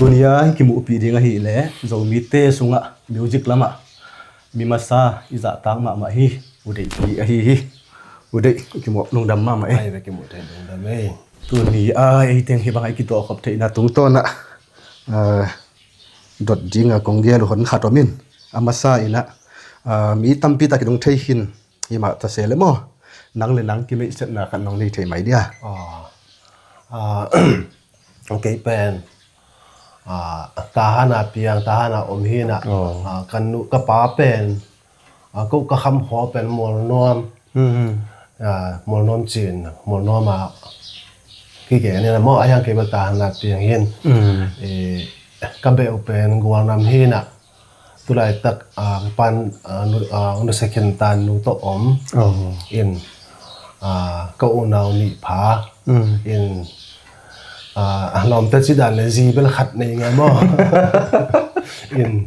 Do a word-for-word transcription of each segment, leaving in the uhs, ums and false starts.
Tuni a i kimuhpih ding ahih leh Zomite sungah music lamah mi masa i zahtak mahmah hi. U Deih pi ahi hi. U Deih, i kimuh lungdam mahmah ei. Ai ve, kimuh thei lungdam ei. Tuni a ei teng hih bang a i kituah khop theihna tungtawn ah, ah, dot ding a kong gel uh hon khat om in, a masa in ah, ah, mi tampi tak in hong thei khin hi mah ta se leh maw, nang le nang kimeihsetna khat nong nei thei mai dia? Ah, ah, kei pen, ah, Tahan a piang, Tahan a om hi in ah, oh, ah, ka nu, ka pa pen, ah, ko ka khamkhua pen Mualnuam. Hmm, hmm. Ah, Mualnuam Cin, Mualnuam a kigen in ah maw, a hiang kei bel Tahan a piang hi in. Hmm. Eh, ka beh uh pen Gualnam hi in ah, tulaitak, ah, ka pan, ah, nu, ah, nusia khin ta nu tawh om. Oh. In, ah, ka unau nih pha. Mm. In, ah, lawmte cih dan leh zi bel khat nei ngai maw. In,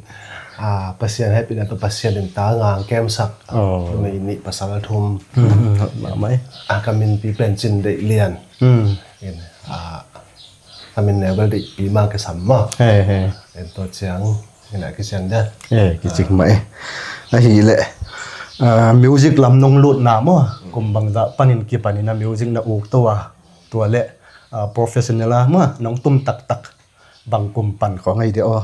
ah, Pasian hehpihna tawh Pasian in ta ngang kemsak. Oh. Numei nih pasal thum. Mm, mm, mahmah ei. Ah, ka minpi pen Cin Deih Lian. Mm. In, ah, a min neu bel Deihpi mang kisam maw. He, he. En tua ciang, en a kician dia. He, kicing mah ei. Ahih leh, ah, music lam nong lutna maw, kum bangzah panin kipanin a music na uk to a, tua leh, ah, professional a maw, nong tum taktak bang kum pan khawng ei dia aw?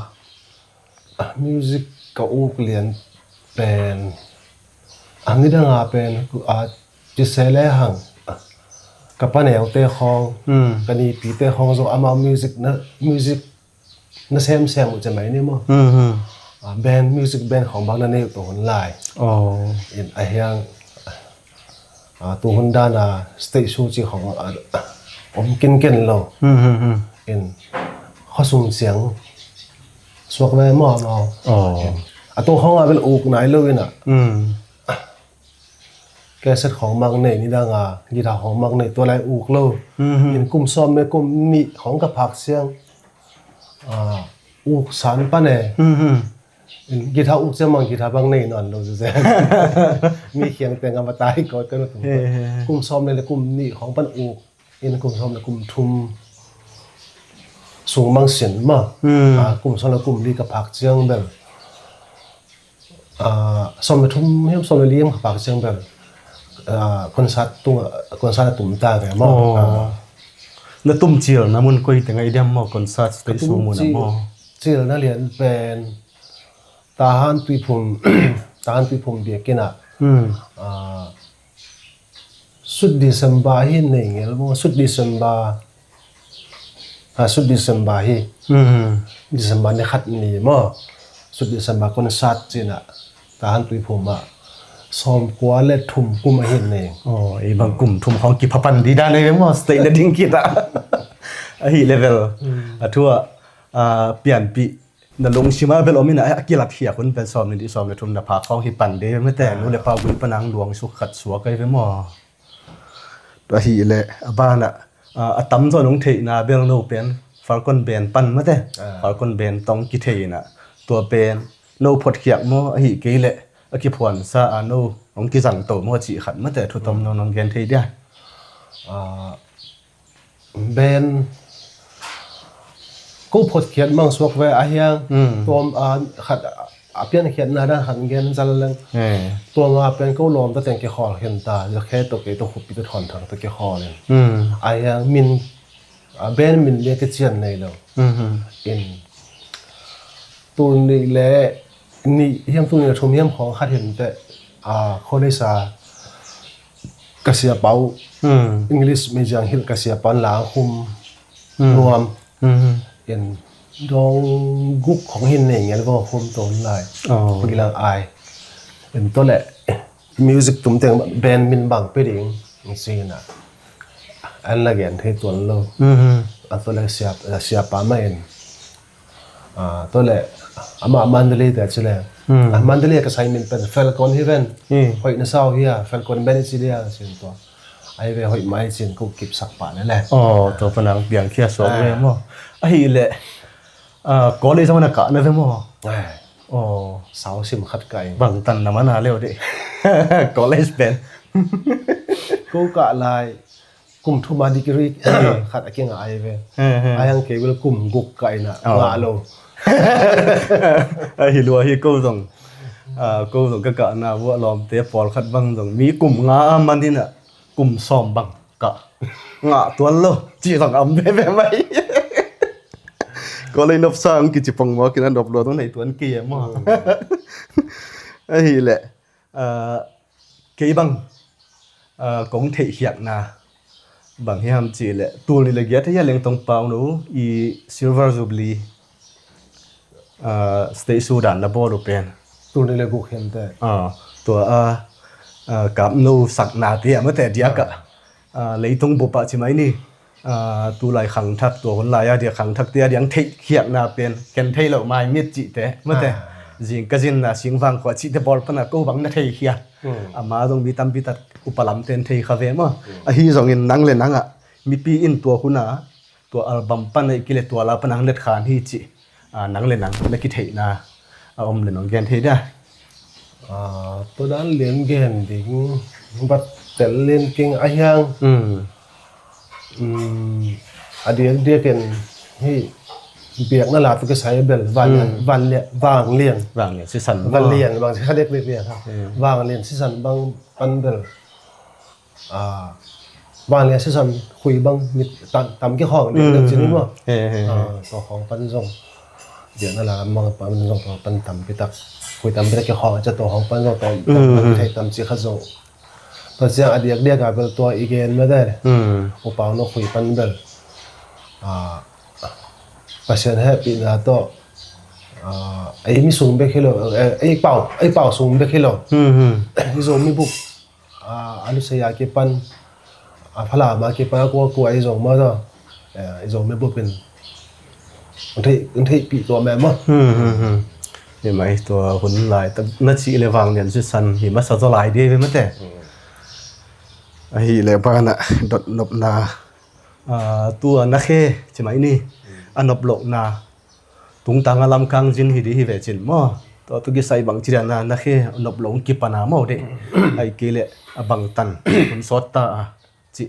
Ah, music ka uk lian pen, ah, nidang a pen, ah, ci se lehang, ah, ka paneute khawng, hmm, ka nipite khawng zong amau music na, music na semsem uh ci mai ni maw. Hmm, hmm. Ah, band, music band khawng bang na nei uh tawh hun lai. Oh. In a hiang, ah, tu hun dan a stage show cih khawng, ah, om kinken lo. Hmm, hmm, hmm. In khawsung ciang suak ve maw, maw. Oh. In a tu khawng a bel uk nai lo in ah. Hmm. Cassette khawng mang nei, nidang a guitar khawng mang nei, tua lai uk lo. Hmm, hmm. In kum sawm le kum nih khawng ka phak ciang, ah, uk san pan e. Hmm, hmm. In guitar uk ciang mang guitar bang nei nawn lo zia. Mi khiang teng a va tai kawt ka na tum. He, he, he. Kum sawm le kum nih khawng pan uk. In kum sawm le kum thum sung mang sin maw. Hmm. Ah, kum sawm le kum li ka phak ciang bel. Ah, sawm le thum hiam sawm le li hiam ka phak ciang bel. Ah, concert tung, concert a tum ta ve maw. Oh. Ah. Na tum cilna mun koi teng a i diam maw, concert stage show mun a maw? Tum cil, cilna lian pen. Tahan Tuiphum, Tahan Tuiphum biakinn ah. Hmm. Ah, Sut December hi nei ngel maw, Sut December. Ah, Sut December hi. Hmm. December ni khat ni maw. Sut December concert ci-in ah, Tahan Tuiphum ah sawmkua le thum kum ahi nei. Oh, ei bang kum thum khawng kiphapan di dan ei maw, stage na ding khit ah. Ahi level. Hmm. A thu ah, ah, pianpih na lungsim a bel om in ah, a kilatkhiak hun pen sawm le nih, sawm le thum na phak khawng hi pan de mate, ah, nu le pa gui pan a luang suk khat suak ai ve maw. Tua hi leh a ban ah, ah, a tamzaw nong theihna bel no pen Falcon Band pan mate. Ah. Falcon Band tawh kithei in ah, tua pen no photkhiak maw, ahi kei leh a kiphuansa a no hong kizang to maw cih khat mate, thu tom no nong gen thei dia? Ah, band ko photkhiat mang suak ve a hiang. Hmm. Tuam, ah, khat, a piankhiatna dan khat gen zal leng. Eh. Tuam a pen ko lawmta teng kikhawl khin ta, Zakhe tawh kei tawh Khupi tawh Thawn Thang tawh kikhawl in. Hmm. A hiang min, ah, band min le kician nei lo. Hmm, hmm. In. Tul nih le nih hiam, tul nih le thum hiam khawng khat hin teh, ah, college a ka siapa uh, hmm, English mi ziang hilh ka siapa un la khum, hmm, nuam. Hmm. In dong guk khawng hin nei ngel vawng khum tawn lai. Oh. Pagi lang ai. In tua leh music tum teng band min bang pe ding, in si na. An la gen thei tuan lo. Mhm. A tua leh siap, siapa mah in. Ah, tua leh amah Mandalay te ci leh. Hmm. Ah, Mandalay ka sai min pen Falcon hi ven. Hmm. Hoih na sau hi a, Falcon band ci dia, sin tua. Ai ve hoih mai sin ko kipsak pah leh leh. Oh, tua pan ang piang khia suak ve maw. Ahi leh, ah, college zong na kah na ve maw. Ai. Oh. Sau sim khat kai. Bang tan na mana leu deh. College pen. Ko kah lai. kum thum a degree khat a kingah ai ve. He, he. Ai hang kei bel kum guk ka ina ngah lo. Ahi lua hi ko zong. Ah, ko zong ka kahna vuah lawmte pawlkhat bang zong mi kum nga a man ina kum sawm bang ka ngah tuan lo. Ci zong a om veve mai. Ko lei nopsa ang kici pong maw kina nop lo zong nei tuan kei e maw. Ahi leh. Ah, kei bang, ah, kong theihkhiakna bang hiam cih leh tul nih le giat hi a Lengtong Pau no i Silver Jubilee, ah, statue dan na bawl uh pen. Tul nih le guk hiam te. Ah, tua a, ah, kap no sakna te a mate diak ah. Ah, leitung bup ah ci mai ni. Ah, tulai khangthak tua hun lai a dia khangthak te a diang theihkhiakna pen ken thei lo mai mit cihte mate. Ah. Zing ka zinna singvang khua cihte bawl pana ko bang na theihkhiak. Hmm. Ama zong mi tampi tak upa lamte in thei kha ve maw. Hmm. Ahi zongin nang le nang ah mipi in tua hun a tua album pan a i kile tua la pan ang let khan hi cih. Ah, nang le nang na kitheihna a om le nong gen thei dia. Ah, tua dan lian gen ding bat tel lian king a hiang. Mm. Mm, a diak diak in hi biakna la tu kisai bel van lian, mm, van lian, vang lian. Vang lian sisan. Van lian, vang si kha dek dek lian ha. Mm. Vang lian sisan bang pan bel. Ah, vanglian sisan khui bang mit tam, tam kikhawng ding deuh cin maw. He, he, he. Ah, tua khawng pan zong. Dia na la lam bang pan zong tua pan tam pitak. Khui tam pitak kikhawng cia tua khawng pan zong tua tam, mm, thei tam ci khat zong. Tua ciang a diak diak a bel tua i gen mah de. Mm. Upau no khui pan bel. Ah, Pasian hehpihna tawh. Ah, ei mi sung bek hi lo, eh, ei pau, ei pau sung bek hi lo. Mm, mm. I Zomi bup. Ah, a lusei a kipan, a Falam a kipan a kuakua i Zomah zaw, eh, i Zomi bup in hong theih, hong theihpih tuah mah maw. Hmm, hmm, hmm. Hi mai tua hun lai tak na cih le vanglian sisan hi masa zaw lai dih ve mate. Hmm. Ahi le banah dotnopna, ah, tua na khe ci mai ni. Hmm. A nop lohna tungtang a lamkang zin hi dih hi ve cin maw. Tua tu kisai bang ci dia na, na khe nop lo hong kipana maw dih. Ai kei leh a bangtan hun sawt ta a ci,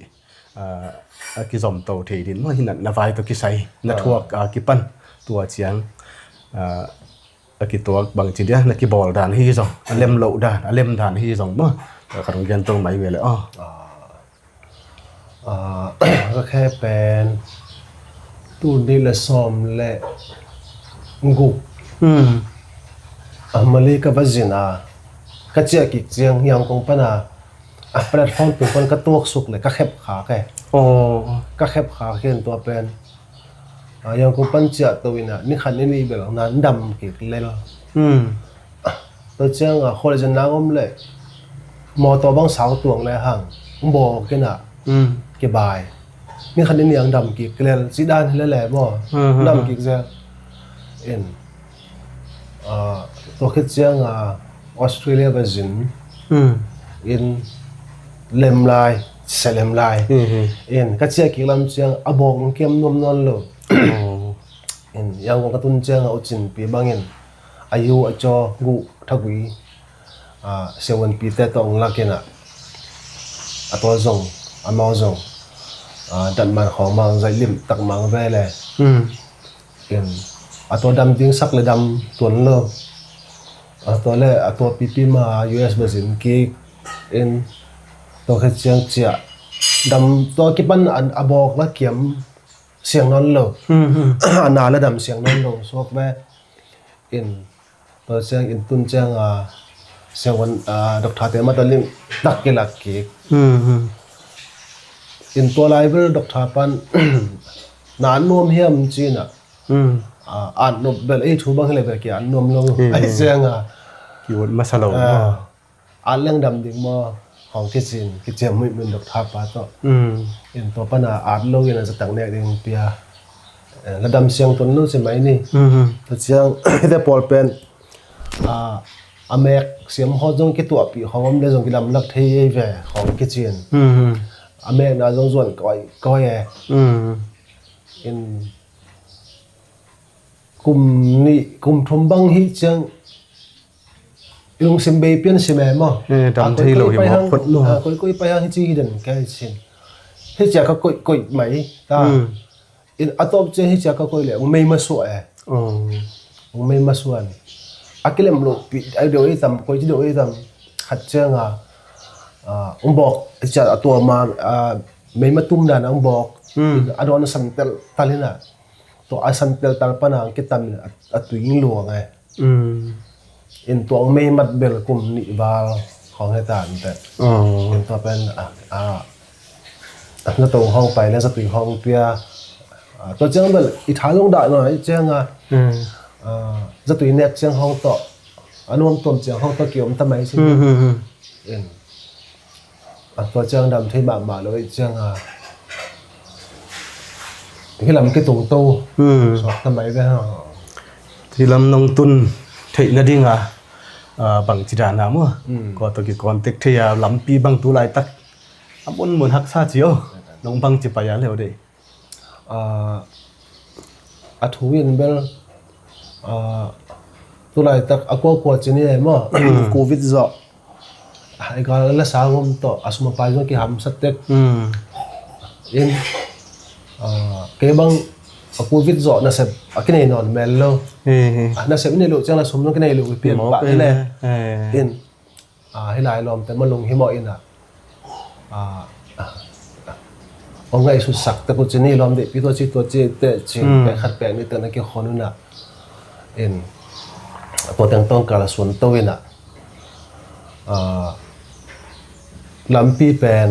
ah, a kizom to thei din maw hi na, na vai tua kisai na, ah, thuak a kipan tua ciang, ah, a kituak bang ci dia na kibawl dan hi zong a lem loh dan a lem dan hi zong maw. Ka rung gen to mai ve le aw. Ah. Ah, ka khe pen tul nih le sawm le guk. Hmm. Ah, Mali ka va zin a ka ciah kik ciang Yangon pan a, ah, platform tung pan ka tuak suk le ka khep khak e. Oh. Ka khep khak hian tua pen. Ah, Yangon pan ciah to in a ni khat ni nih bel nan dam kik lel. Hmm. Tua ciang a khual zin nang om le mawtaw bang sau tuang le hang bawk in a, hmm, kibai. Ni khat ni niang dam kik lel ci dan hi le le maw. Hmm, hmm, dam, hmm, kik zel. In, ah, tua khit ciang a Australia va zin. Hmm. In lem lai, se lem lai. Hmm, hmm. In ka ciah kik lam ciang a bawk kiam nuam nawn lo. Oh. In Yangon ka tun ciang a u Cin Pi bangin a yu a caw guh thagui, ah, siavuanpite tawh hong lak in a, a tua zong, amau zong, ah, datman khawng mang zaih limh tak mang ve le. Hmm. In, a tua dam ding sak le dam tuan lo. A tua le, a tua pipi ma U S va zin kik in, tua khit ciang ciah. Dam tua kipan a, a bawk la kiam siang nawn lo. Hmm, hmm. A na la dam siang nawn lo suak ve. In, tua ciang in tun ciang a, siavuan, ah, doctor te mah tawh lim tak kilak kik. Hmm, hmm. In tua lai bel doctor pan, na an nuam hiam ci in a. Hmm. Ah, an nuam bel, ei thu bang hi le bel ki an nuam lo. Hmm, hmm. Ai ciang a. Ki ut masa lo. Ah. At leng dam ding maw, hong kicin, kiciam muihmuih doctor pa tawh. Mm. In tua pana at lo in a zatak nek ding pia. Eh, la dam siang tun lo ci mai ni. Mm-hmm. Tua ciang, hite pawl pen, ah, a mek siam hawt zong kituahpih hong om le zong kidam lak thei ei ve, hong kicin. Mm-hmm. A mekna zong zuan kawikawi e. Mm. In kum nih, kum thum bang hi ciang, i lungsim bei pian si me maw. Eh, dam thei lo hi maw, phot lo. Ah, koikoi pai hang hi ci hi den kei sin. Hih ciang ka koih, koih mai ta. Hmm. In a tawp ciang hih ciang ka koih leh hong mei masuah e. Oh. Hong mei masuah in a kilem loh pi a deuh ei tam, koi ci deuh ei tam. Khat ciang a, a, hong bawk, hih ciang a tua ma, a, mei matum dan a hong bawk. Hmm. In a dawn a san teltal in a. Tua a san teltal pan a hong kitam in a, a tui hong luang e. Mm. In tua hong mei mat bel kum nih val khawng hi ta inteh. Oh. In tua pen a, a, a, zato hong pai le zatui hong pia. A, tua ciang bel i tha zong dah nawn a, i ciang a, mm, a, zatui nek ciang hong tawh, a nuam tuam ciang hong tawh kiom ta mai si. Mm, mm, mm. In a tua ciang dam thei mahmah lo i ciang a, hih lam kitung to. Hmm. Suak ta mai ve ha. Hih lam nong tun theih nading a, a, bang ci dan a maw? Hmm. Kua tawh ki contact thei a lampi bang tu laitak a munmun haksa ci o. Nong bang ci pai a leu dei. A, a thu in bel, a, tu laitak a kuakua ci ni e maw? Covid zawh. A, i gal la sa ngom tawh a sum a pai zong kihamsa tek. Mm. In, a, kei bang a Covid zawh nasep a kinei nawn mel lo. Eh, eh. A, nasep i nei loh ciang la sum zong kinei loh i pian pah hi le. Eh. In, a, hih lai lawmte ma lung hi mawh in a, a, a, hong ngaihsutsak tek uh ci ni, lawm deihpi tua ci, tua ci teh ci, hmm, pek khat pek nih teh na kikhon un a. In, tua teng tawh kal a suan to in a, a, lampi pen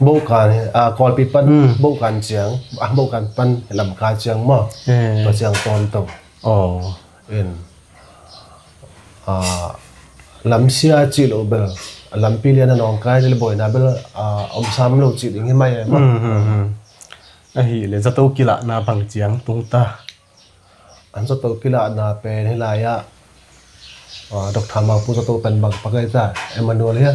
Bohkan, a, Kawlpi pan, hmm, Bohkan ciang, a, Bohkan pan Lamka ciang maw? Eh. Tua ciang tawn to. Oh. In, a, lamsia cih loh bel, lampi lian a nawngkai le buaina bel, a, om sam lo cih ding hi mai e maw? Hmm, hmm, hmm. Ahih leh zato kilahna bang ciang tung ta? An zato kilahna pen hih lai ah, a, Doctor Mangpu zato pen bang pakai ta, Emmanuel hia?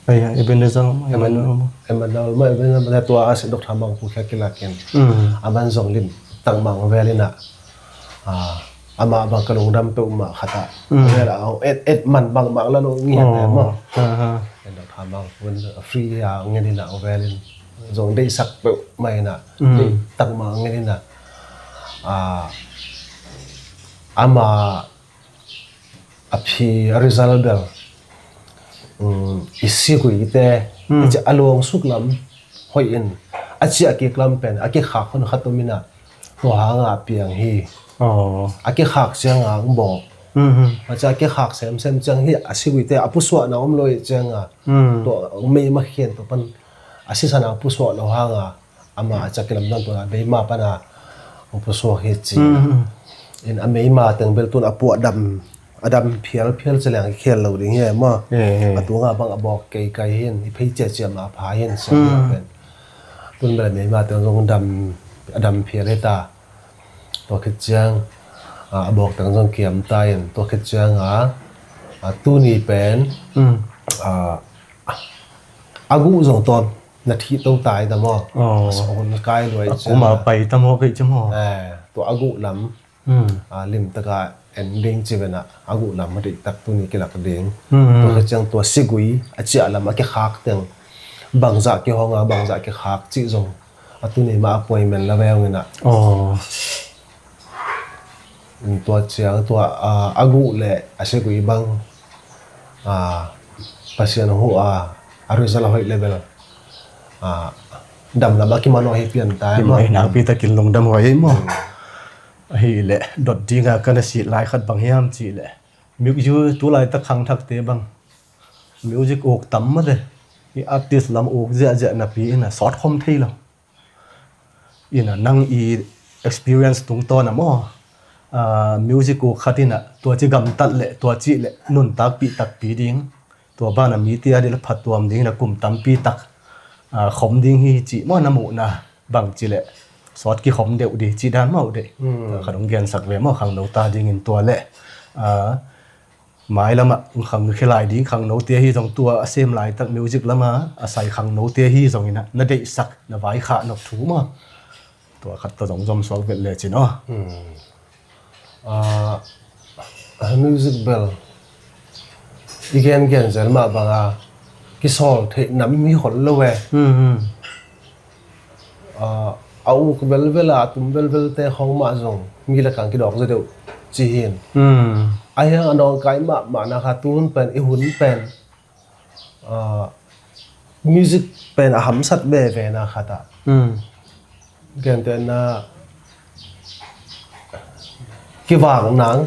Ai, Ebenezer, Emmanuel. Emmanuel, Emmanuel, Ebenezer, tua a si Doctor Mangpu khia kilak in. Mm. Aman zong lim tak mang vel in a. A, amah bang ka lungdam peuhmah khat ah. Mm. Vel a, et, et man bang mang la lo ngiat e maw. Aha. Doctor Mangpu free a ngen in a vel in. Zong deihsak peuhmah in a. Mm. Deih tak mang ngen in a. A, amah a phi a result bel, um, i siguite, hmm, i ci a luang suk lam hoih in, a ciah kik lam pen a kikhak hun khat om in a, tua hang a piang hi. Oh. A kikhak ciang a hong bawk. Hmm, hmm. A ci a kikhak semsem ciang hi, a siguite a pusuahna om lo hi ciang a, hmm, tua mei ma khian tua pan a sisan a pusuah lo hang a, ama a cak kilamdang tuna meima pana hong pusuak hi ci. Mm. In a meima teng bel tun a puah dam, a dam phialphial ci leng khel lo ding hi e maw? Eh, eh. A tunga bang a bawk keikai hin, i phei ciacia ma pha hin, siam, mm, pen. Tun bel a meima teng zong dam, a dam phial hi ta. Tua khit ciang, a, a bawk teng zong kiam ta in, tua khit ciang a, a, tuni pen, mm, a, a guh zong tawn na thih to tai ta maw? Oh. A sa hun kai luai. A ciang kuma a pai ta maw kei ci maw? Eh, tua a guh lam. Hmm. A, lim taka en ding ci ven a, a guh lam a deih tak tuni kilak ding. Hmm. Tua ka ciang tua sigui, a ciah lam a kikhak teng. Bangzah kihong a, bangzah kikhak cih zong. A tuni ma appointment la veng in a. Oh. Tua ciang tua, a, a guh le a sigui bang, a, Pasian hu a, a result a hoih level, a, damlam a kimanawh hi pian ta. Kimanawh hi nakpi takin lungdam huai hi maw? Hmm. Ahih leh, dot dinga ka na sit lai khat bang hiam cih leh. Music tu laitak khangthakte bang. Music uk tam mah le. I artist lam uk ziahziah napi in a sawt khom thei lo. Ina nang i experience tungtawn a maw? Ah, music uk khat ina tua ci gamtat le, tua ci le nuntakpih takpi ding. Tua bana mite a dila phattuam ding ina kum tampi tak, ah, khom ding hi ci maw na muhna bang ci le. Sawt kikhom deuh di ci dan maw deuh. Hmm. Tua khat hong gensak ve maw khangno ta dingin tua le. Ah, mailamah khang khilai ding khangnote hi zong tua a sem laitak music lama a sai khangnote hi zong ina na deihsak na vaikhah nop thu maw? Tua khat tua zong zom suak vet le cin aw. Hmm. Ah, music bel i gengen zel mah banga kisawl theih nam hi hol lo e. Hmm, hmm. a, a uk velvel a, a tum velvelte khawng mah zong mi lakah kidawk zaw deuh ci hi. Ahi hang a nawngkai mahmahna kha tuhun pen i hun pen, a, music pen a hamsat vevena khat ah, gentehna kivak nang,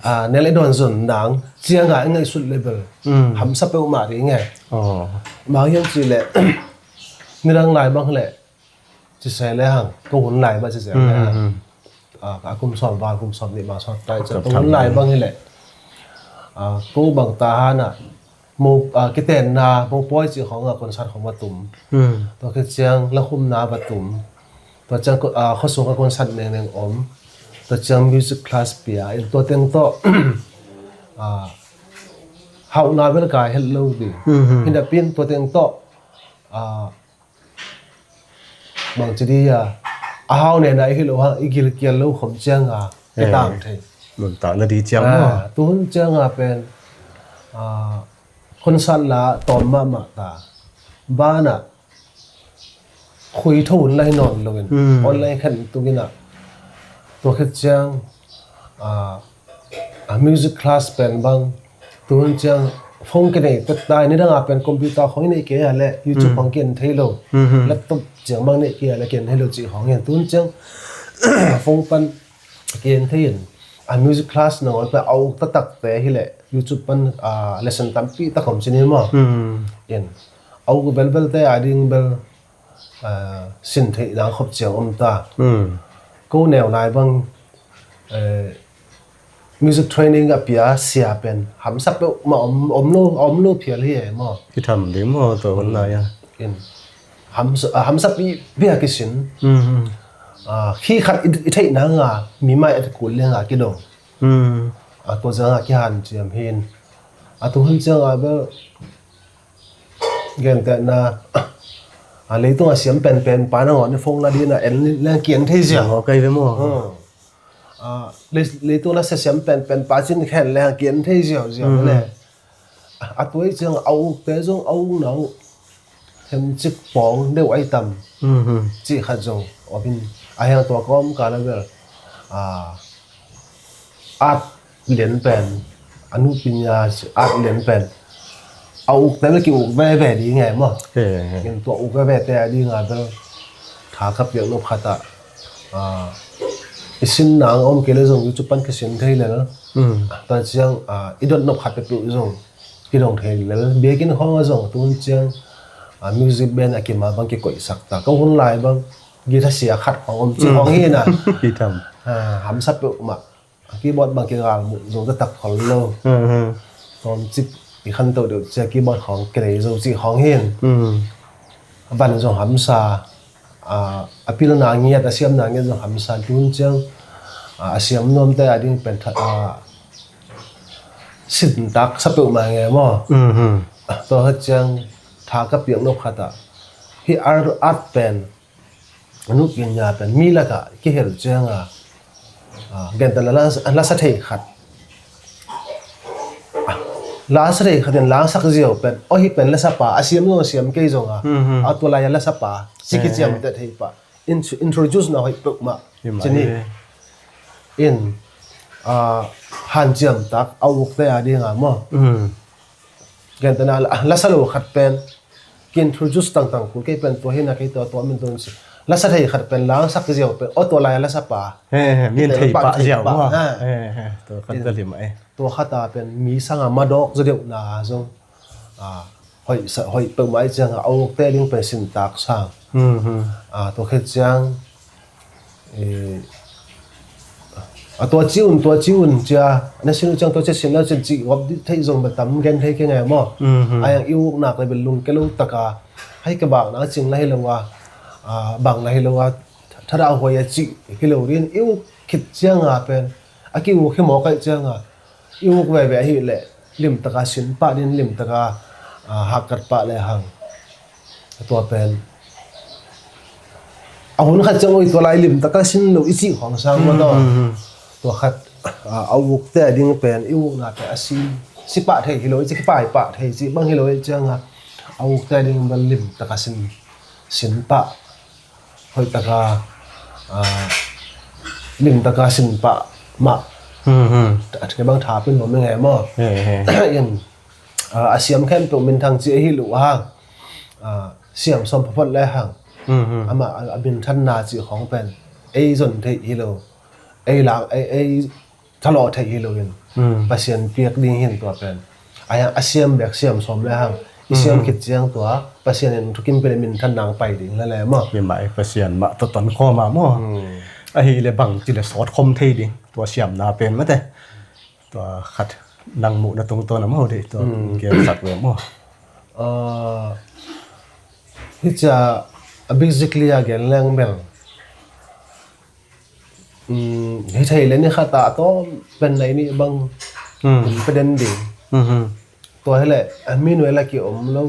a, nel i dawn zon nang cianga i ngaihsut level hamsa peuhmah ding e. Bang hiam cihleh nidang lai bang hileh, cisai le hang, ko hun lai bang cisai le hang, a, a kum sawm val, kum sawm nih bang sawt tai ciang, ko hun lai bang hileh, a, ko bang ta hana mo, a, kitenna mopawi cih khawngah concert khawng va tum. Tua khit ciang lakhumna va tum. Tua ciang, a, khuasungah concert nengneng om. Tua ciang music class pia in, tua teng tawh, a, hauhna bel kai het lo ding. Hi napi in tua teng tawh, a, bangci dih a, a hau nena i hi lo hang i gilkial lo khom cianga i tang thei. Nuntakna dih ciang maw? Tuhun cianga pen, a, concert la tawm mahmah ta. Banah khui tho hun la hi nawn loin online khen tung inah, tua khit ciang, a, a, music class pen bang tuhun ciang phone kinei tek ta, nidanga pen computer khawng i neih kei a le YouTube khawng ki-en thei lo, laptop ciang bang neih kei a le ki-en thei lo cih khawng hi. Tuhun ciang phone pan ki-en thei in, a, music class nangawn pen a uk taktakte hileh YouTube pan, a, lesson tampi tak om ci ni maw? In a uk velvelte a ding bel, a, sin theih nang khop ciang om ta. Ko neu lai bang, eh, music training a pia sia pen hamsa peuhmah om, om lo, om lo phial hi e maw? Hi tham ding maw, tua hun lai a. In hamsa, a, hamsa pi, pi a kisin. A, khi khat i, i theih nanga mi mai a kul lenga kidong. A, tua cianga kihanciam hin. A, tuhun cianga bel gentehna, a, leitung a siam penpen pa nangawn i phone la dina en leng ki-en thei ziau. Ngawh kei ve maw? A, lei-, leitung a sia siam penpen pa cin khen leng ki-en thei ziauziau le. A, tua i ciang a ukte zong a ukna uh themcik pawng deuh ai tam cih khat zong om in, a hiang tua kawm kala bel, a, at lian pen, a nupinya at lian pen a ukte bel ki-uk veve ding e maw? He, he. In tua uk vevete a dinga bel tha ka piak nop khatah, a, i sin nang om kei le zong YouTube pan kisin thei lel. Tua ciang, a, i dot nop khat peuhpeuh zong kidong thei lel. Biakinn khawngah zong tuhun ciang, a, music band a kima bang kikoihsak ta. Ko hun lai bang guitar sia khat khawng om ci khawng hi na. Hi tham. A, hamsa peuhmah. A keyboard bang kigal muh zo taktak khol lo. Tawmcik i khanto deuh cia keyboard khawng kinei zo cih khawng hin. A van zong hamsa, a, a pilna ngiat, a siamna ngiat zong hamsa, tuhun ciang, a, a siam nuamte a ding pen tha, a, sintak sa peuhmah nge maw? Tua khat ciang tha ka piak nop khatah hih art, art pen a nupinya pen mi lakah kihel cianga, a, gentehna la, lasa thei khat, a, lasa thei khat in langsak ziau pen, aw hih pen lasapa, a siam zong a siam kei zonga, a tua lai-a lasapa ci kiciamteh thei pah. Introduce na hoih peuhmah ci ni. In, a, hanciamtak a ukte a dinga maw? Gentehna la, lasa lo khat pen ki-introduce tangtang kul kei pen tua hi na, kei tua tua min tun si. Lasa thei khat pen langsak ziau pen, aw tua lai-a lasapa. He, he, min thei pah ziau maw? He, he, tua khat ka lim ai. Tua khata pen mi sanga madawk zaw deuhna zong, a, hoih sa, hoih peuhmah i cianga a ukte ding pen sintak sang. A, tua khe ciang, e, a tua ci un, tua ci un cia, na sin uh ciang tua cia sin lo cin cih gawp dih theih zong bel tam gen thei kei ngai maw? A yang i uknak le bel lungke lo taka, hei ka bakna a cing la hi lo a, a, bang la hi lo a, thadah huai a cih hi lo rin, i uk khit cianga pen, a ki uk hi mawk aih cianga, i uk veve ahileh limtaka sin pah din, limtaka, a, hakkat pah le hang. Tua pen a hun khat ciang oi, tua lai limtaka sin lo i cih khawng sang maw taw. Tua khat, a, a ukte a ding pen i ukna pen a si, si pah thei hi lo i cih, kipai pah thei cih bang hi lo i cianga a ukte a ding bel limtaka sin, sin pah hoih taka, ah, lim taka sin pah mah. Hmm, hmm. Kei bang tha pin nuam i ngei maw. He, he. In, ah, a siam khempeuh minthang ci ahi lo hang. Ah, siam sawm photphot le hang. Hmm, hmm. Amah a, a minthanna ci khawng pen ei zon theih hi lo. Ei lak, ei, ei thalawh theih hi loin, hmm, Pasian piak ding hi in tua pen. A, a siam bek siam sawm le hang i siam, hmm, khit ciang tua Pasian in thukim pia le minthan nang pai ding le le maw. Hi mah e, Pasian mah tawh ton khawm a maw. Hmm. Ahi le bang ci le sawt khawm thei ding tua siamna pen mate. Tua khat nang muhna tungtawn a maw dih tua, hmm, gen sak ve maw. Ah, hi cia a bik zik lia gen leng bel. Um, hi thei le ni khat ah a tawm pen nai nih bang, hmm, hun pe den ding. Mhm. Tua hi le, a, mi nuai la ki om lo.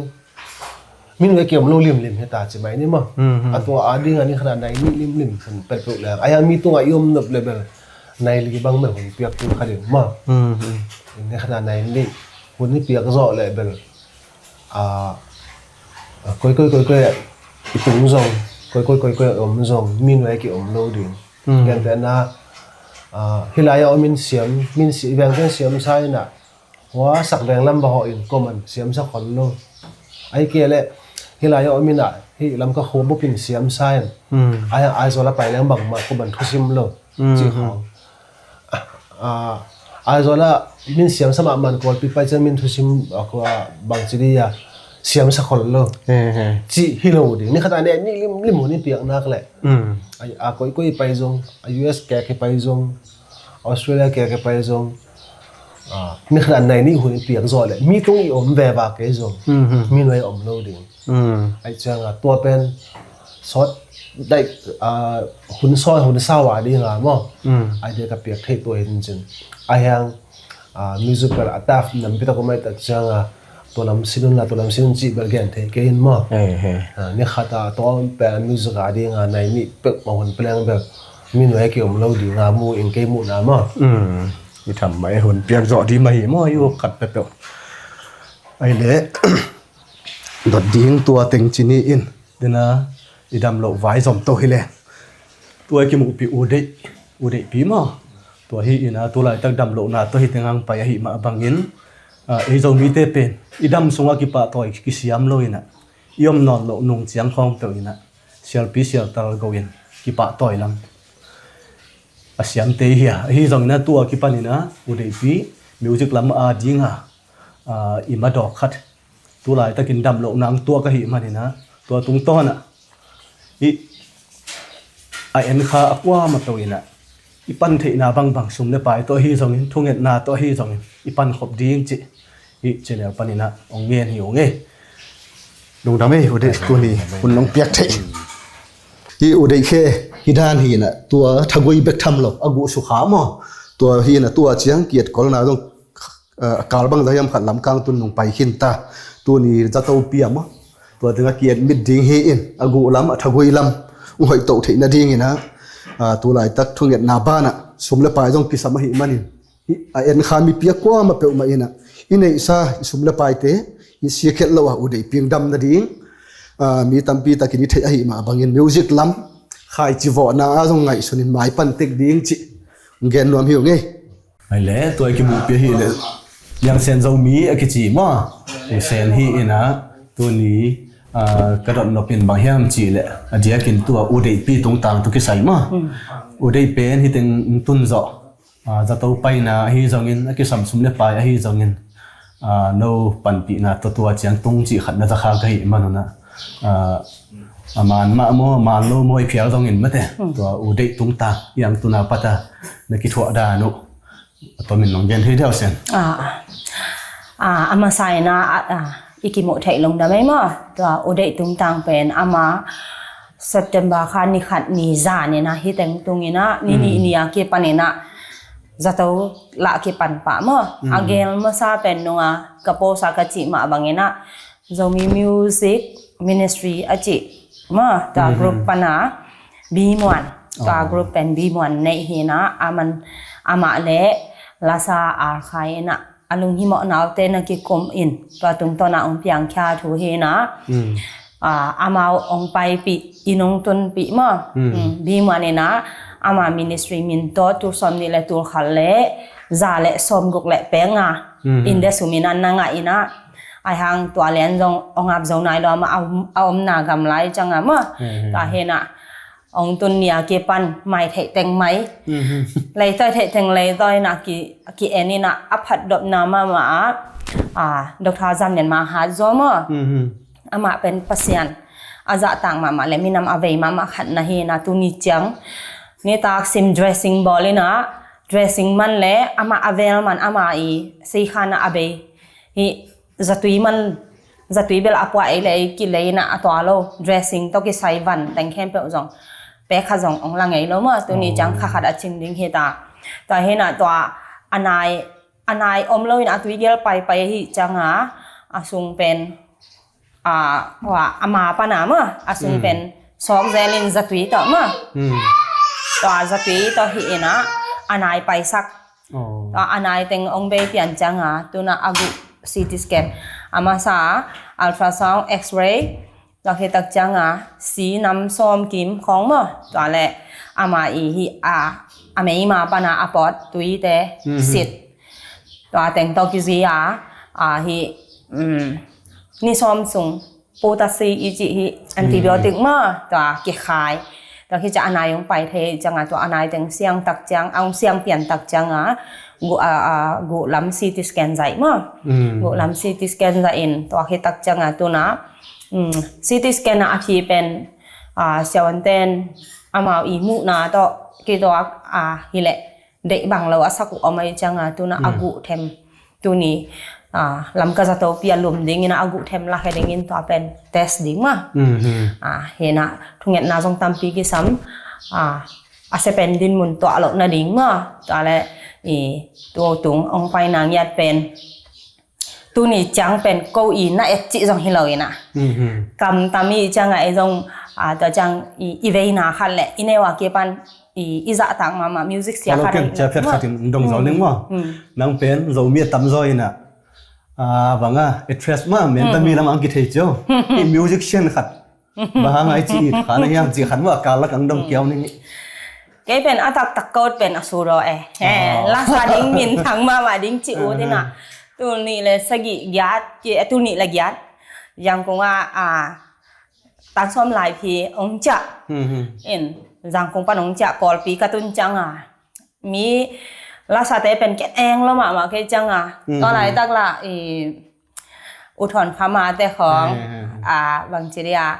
Mi nuai ki om lo limlim hi ta ci mai ni maw. Mhm. A tua a ding a ni khat a nai nih limlim hun pe peuh le. A ya mi tung a i om nop le bel. Nai li bang bel hun piak tu khat ding maw. Mhm. Ni khat a nai nih hun i piak zawh le bel. A, a, koi, koi, koi, koi, i tung zong, koi, koi, koi, koi, om zong, mi nuai ki om lo ding. Hmm. Gentehna, a, hi lai a om in siam, min si, veng pen siam sa in a, hua sak veng lam ba ho in, koman siam sa khol lo. Ai ke le, hi lai a om in a, hi lam ka khua bup in siam sa in. Hmm. Ai, ai zo la pai leng bang ma, koman thusim lo. Hmm. Ci khong. A, a, Aizawl ah min siam sa mahmah in Kawlpi pai ciang min thusim, a, kua bangci dih a siam sa khol lo. He, he. Cih hi lo ding. Ni khat a nai nih limlim hun i piak nak leh. Mm. A, a koikoi pai zong, a U S kek i pai zong, Australia kek i pai zong. A, ni khat a nai nih hun i piak zawh leh. Mi tung i om veva kei zong. Mm, mm. Mi nuai om lo ding. Mm. Ai ciang a tua pen sawt daih, ah, hun sawt hun sau a ding a maw. Mm. Ai dia ka piak thei tua hin cin. A hiang, ah, musical a taf nampi tak om ai tak ciang a tua lam sinun la tua lam sinun cih bel gen thei kei in maw. He, he. Ah, ni khat a tua pen music a ding a nai nih pek maw hun peleng bel. Mi nuai ki om lo ding a mu in kei mu na maw. Mm. I tham mai hun piak zawh di mah hi maw i u khat pepeuh. Ai le. Dot ding tua teng ci ni in, dena i dam loh vai zom to hi le. Tua i kimuhpi u deih, u deihpi maw. Tua hi ina, tu laitak dam lohna to hi teng ang pai ahi mah bangin, a, ei Zomite pen, i dam sungah kipahtawi kisiam lo ina, i om nawn loh nung ciang khawng peuh ina, sialpi sialtal go in, kipahtawi lam. A siamte hi a, ahi zong ina tua kipan ina, u deihpi, music lam a dinga, a, i madawk khat. Tu laitakin dam loh nang tuak ahih manin ah, tua tungtawn ah i a en kha a kuamah peuh in ah, i pan theihna bangbang sum le pai tawh ahi zongin, thungetna tawh ahi zongin i pan khop ding cih i channel panin ah hong ngen hi ung ei. Lungdam ei, u deih, tuni hun nong piak theih. I u deih khe hi dan hi in ah, tua thagui bek tham lo a guh sukha maw? Tua hi in ah tua ciang kiat kolna zong, a, kal bang za hiam khat lam kang tun nung pai khin ta. Tuni zato piam a, tua tengah ki-admit ding hi in, a guh lam, a thagui lam hong hoih toh theih nading in ah, a, tu laitak thungetna banah sum le pai zong kisam ahih manin, i, a en kha mi piak kuamah peuhmah in ah, i neihsa i sum le paite i siakhiat loh a u deih piang dam nading, a, mi tampi takin i theih ahih mah bangin music lam khaici vawhna a zong ngaihsun in maipan tek ding cih gen nuam hi ung ei. Ai le, tua i kimuhpi ahi le, Liang Sen Zomi a kici maw? U Sen hi in ah, tuni, a, ka dot nop in bang hiam cih le, a diakin tua u deihpi tungtang tu kisai maw? Hmm. U deih pen hi teng tun zawh, a, zato paina ahi zongin, a kisam sum le pai ahi zongin, a, no panpihna tua tua ciang tung cih khat na za kha ka hih man un ah, a, a man mah maw, a man lo maw i phial zongin mate, hmm, tua u deih tungtang, i ang tuna pata na kithuah dan uh. A tomin nong gen thei deuh Sen. Ah, ah, a masa in ah, ah, i kimuh theih lungdam ei maw? Tua u deih tungtang pen ama September kha ni khat ni zan in ah, hi teng tung in ah, ni nih, mm, ni a kipan in ah, zato lah kipan pah maw? Mm. A gel masa pen nung a ka post a ka cih mah bang in ah, Zomi Music Ministry a cih maw, tua, mm, group pan a Bi Muan, tua, oh, group pen Bi Muan neih hi in ah, aman, amah le lasa a khai in ah, a lunghimawh naute na kikum in, tua tungtawn ah hong piangkhia thu hi in ah. Mm. ah, amau ong paipih, inn ong tunpih maw. Mm. Mm, Bimuan in ah, ama ministry min tawh tul sawm nih le tul khat le za le sawm guk le pek nga. Mm. Inn le sum in ah na ngah in ah, ahi hang tua lian zong ong ap zo nai lo amah a om, a omna gam lai ciang ah maw. Mm. Tua hi in ah, ong tun ni a kipan mai theih teng mai. Mhm. Leitawi theih teng leitawi in ah ki, ki en in ah a phatdopna mahmah ah, ah, Doctor Zam Lian Mang Hat Zaw maw. Mhm. Amah pen Pasian a zahtak mahmah le minam a vei mahmah khat na hi in ah tuni ciang nitak sim dressing bawl in ah dressing man le amah a vel man amah i seikhan ah a bei hi zatui man, zatui bel a puah ei le ei kilei in ah a tua lo, dressing tawh kisai van teng khempeuh zong pek khat zong ong la ngei lo maw, tuni ciang kha khat a cing ding hi ta. Tua hi in ah tua a nai, a nai om lo in ah a tui gel paipai ahi ciang ah, a sung pen, ah, tua a ma pan ah maw, a sung pen sawk zel in zatui tawh maw. Mm. Tua zatui tawh hi in ah a nai paisak. Oh. Tua a nai teng ong bei pian ciang ah, tu in ah a guh C T scan. A masa ultrasound, X-ray, tua khit tak ciang ah, si nam sawm kim khawng maw. Tua le amah i hi a, a meima pan ah a pawt tuite sit. Tua teng tawh kizui a, a hi, mm, ni sawm sung Putasi i cih hi, antibiotic maw, tua kikhai. Tua khit ciang a nai ong pai thei ciang ah, tua a nai teng siang tak ciang, a ong siang pian tak ciang ah, guh, a, a, guh lam C T scan zaih maw. Mm. Guh lam C T scan zaih in, tua khit tak ciang ah, tu in ah, mm, C T scan ah a khi pen, ah, siavuante'n amau i muhna tawh kituak, ah, hi leh deih bang lo a sak uh om ahi ciang ah, tu in ah a guh them. Tuni, ah, Lamka zatopi a lum ding in ah a guh them lakhia ding in tua pen test ding maw. Mhm. Ah, hi in ah thungetna zong tampi kisam, ah, a sia pen dinmun tuah loh nading maw. Tua le i tu tung ong paina ngiat pen tuni ciang pen ko i na et cih zong hi lo in ah. Mhm. Kamtam i ciang ah ei zong, ah, tua ciang i, i veina khat le i neu a kipan i, i zahtak mahmah music sia khat in, sia phet khat in dong zo ning maw. Mm. Nang pen Zomi a tam zaw in ah, ah, bang ah, actress maw, men tami lam ang kithei cio. I musician khat. Bang hang ai ci it kha na hiam ci khat maw, a kal lak ang dong kiau ning. Kei pen a taktak ka ut pen a suraw e. He, lasa ding minthang mahmah ding ci ut in ah. Tul nih le sagih giat, ki, eh, tul nih le giat. Yangon ah, ah, Tan Sawm Lai Phi ong ciah. Mhm. In, Yangon pan ong ciah, Kawlpi ka tun ciang ah. Mi lasate pen ken eng lo mahmah kei ciang ah. Mhm. Tua laitak lah, i, U Thawn Kham a te khawng, eh, eh, eh, ah, bang ci dia,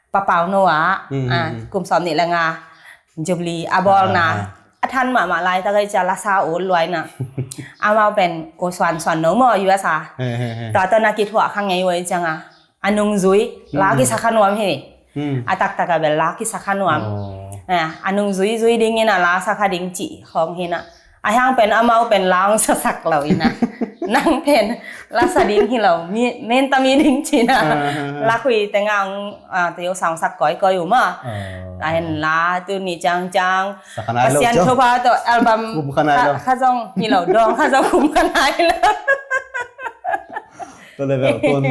Pa Pau No ah, mhm, ah, mhm, kum sawm nih le nga, Jubilee a bawlna. Ah, ah. A than mahmah laitak ei ciang lasa ut luai na. Amau pen U Suan Suan No maw, U S a. Eh, eh, eh. Tua tawh na kithuah kha ngei uh ei ciang ah. A nungzui, la kisa kha nuam hi. Hmm. A taktak a bel la kisa kha nuam. Oh. Eh, a nungzui zui ding in ah la sa kha ding cih khawng hi na. A hiang pen amau pen la ong sasak lo in ah. Nang pen la sa ding hi lo, mi, men tami ding cih na. Ah, ah, ah. La khui teng ah ong, ah, teo sang sak kawikawi uh maw. Oh. Tua hin la tuni ciangciang. Sa kha nai lo Pasian thupha tawh album kha zong hi lo, dawng kha zong khum kha nai lo. Tua level tun,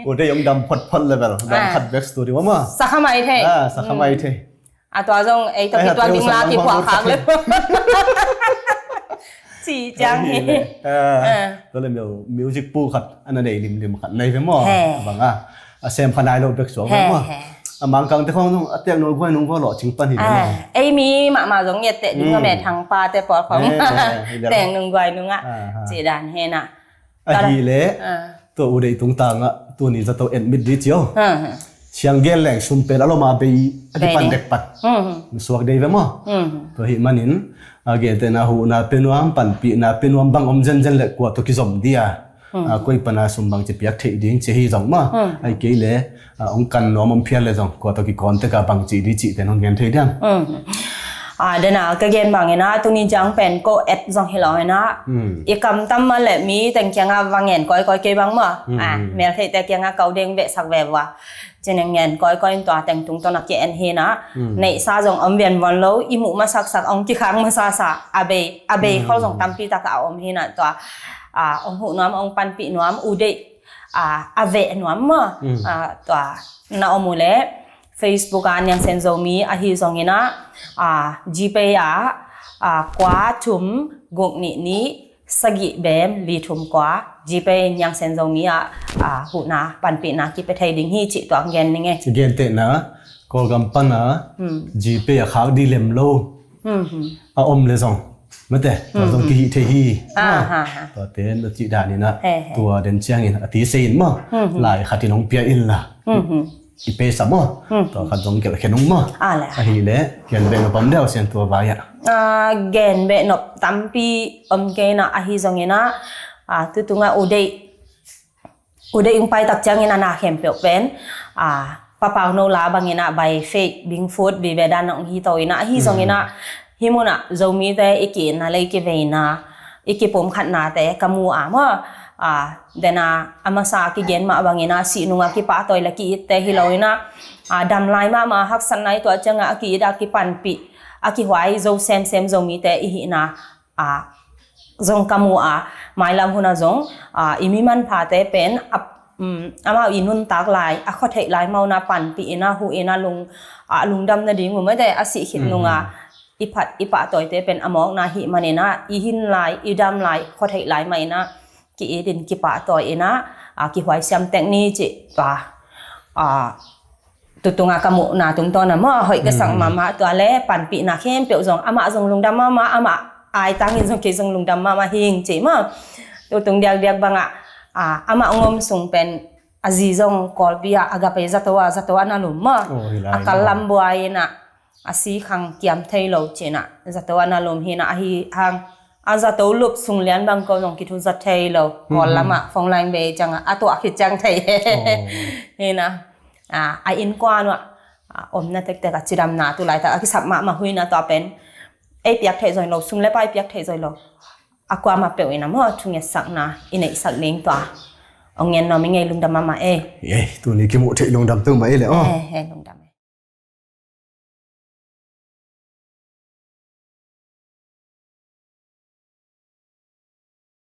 ute yong dam photphot level, dam khat bek studio mama. Sa kha mai thei. Ah, sa kha mai thei. A tua zong ei tawh kituak ding la kiphuah khak le. Ci ciang hi. Ah, tua level music pu khat, ana nei limlim khat nei ve maw. Bang a, a sem kha nai lo bek suak ve maw. A Mangkang te khong zong a tek nung guai nung va lo cing pan hi ve maw. Ei mi mahmah zong nget teh ding a me thang pa te pawl khong. Tek nung guai nung a. Ci dan hi na. Ahih leh, tua u deih tungtang ah tuni zato admit di cio. Siang gen leng sum pen a lom a bei a kipan dek pat. Suak dei ve maw? Tua hih manin a gentehna huhna pe nuam, panpihna pe nuam bang om zenzen leh kua tawh kizom dia. A koi pana sum bang ci piak theih ding ci hi zong maw? Ahih kei leh a ong kan nuam om phial le zong kua tawh kikawn tek a bang ci di cih pen hong gen thei diam? A, dena ka gen bangin a tuni ciang pen ko et zong hi lo in a, i kamtam ma le mi teng kiang a va ngen kawikawi kei bang maw. A, mel theihte kiang a kau deng behsak ve vua. Ci neng ngen kawikawi in tua teng tungtawn a ki en hi na. Neihsa zong om vianvuan lo, i muh masaksak, ong kikhang masasa, a bei, a bei khol zong tampi tak a om hi na tua. A, ong huh nuam, ong panpih nuam, u deih a, a veh nuam maw. Mm. A, tua na om uh leh Facebook ah Niang Sen Zomi ahi zongin ah, a, GPay ah, a, kua thum guk nih nih sagih bem li thum kua GPay Niang Sen Zomi ah, a, huhna panpihna kipia thei ding hi cih tua gen ning e. Ci gentehna Kawlgam pan a, hmm, GPay a khak dih lem lo. Hmm, hmm. A om le zong mate, tua zong, hmm, kihih thei hi. Ah, ha, ha. Tuate na cih danin ah, he, he, tua den ciangin a ti se in maw. Hmm, hmm. Lai khat in hong pia in la. Hmm, hmm. I pesa maw. Hmm. Tua khat zong gelh khen ung maw. Ah, le. Ahih leh gen beh nop om deuh sian tua vai ah. Ah, gen beh nop tampi om kei in ah, ahi zongin ah, ah, tu tungah u deih u deih ung pai tak ciangin a na khempeuh pen, a, Pa Pau No la bangin ah by faith being fooled, Vive dan ong hi to in ah, ahi zongin ah, hih mun ah Zomite i ki-itna le i kiveina, i kipumkhatnate ka mu a maw, a, den a, a masa a kigen mah bangin ah sih nung a kipahtawi le ki-itte hi lo in ah, a, dam lai mahmah haksatna i tuah ciangah a ki-it a kipanpih, a kihuai zo semsem Zomite i hihna a, zong ka mu a, mailam hun a zong, a, i mi manphate pen, a, um, amau i nuntak lai, a khuatheih lai mah un a panpih in ah, huh in ah, lung, a, lungdam nading uh mate, a sih khit nung a, i phat, i pahtawite pen a mawkna hih manin ah, i hin lai, i dam lai, khuatheih lai mah in ah, ki-it in kipahtawi in ah, a, kihuai siam tek ni cih, a, a, tu tunga ka muhna tungtawn a maw, hoih ka sak mahmah tua le, panpihna khempeuh zong, amah zong lungdam mahmah, amah aitangin zong kei zong lungdam mahmah hing ci maw. Tu tung diakdiak bangah, a, amah ngom sung pen, a zi zong Kawlpi ah, a ga pai zato a, zato a na lum maw. Oh, hi lai. A kal lam buai in ah, a si khang kiam thei lo ci in ah, zato a na lum hi in ah, ahi hang, a zato lup sung lian bang ko zong kithu zat thei lo. Kawl lamah phone line bei ciangah a tuah khit ciang thei. Oh. Hi in ah, a, a innkuan uh ah, a omna tektek a cidamna tu laitak a kisap mahmah uh hi in ah, tua pen ei piak theih zoi lo, sum le pai piak theih zoi lo, a kuamah peuh in ah maw, thungetsakna i neihsak ding tua ong gen nuam ing ei. Lungdam mahmah ei. Ei, tuni kimuh theih lungdam peuhmah ei le aw. Ei, ei, lungdam.